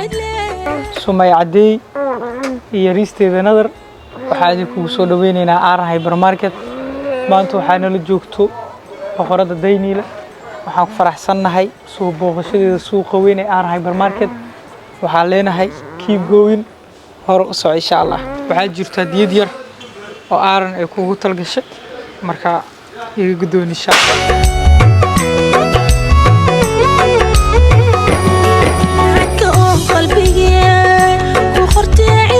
Sumay Cadeey iyo riisteeda Nadar, waxaa idinkugu soo dhaweyneynaa Aaran Hypermarket. Maanta waxaa nala joogto boqoradda Dayniile. Waxaan ku faraxsannahay soo booqashadeeda suuqa weyn ee Aaran Hypermarket. Waxaan leenahay keep going, hore u soco, insha Allah. Waxaa jirta hadiyad yar oo Aaran ay kugu talgashay, marka iga guddoon, insha Allah. Cadka oo qalbigee ku qortee.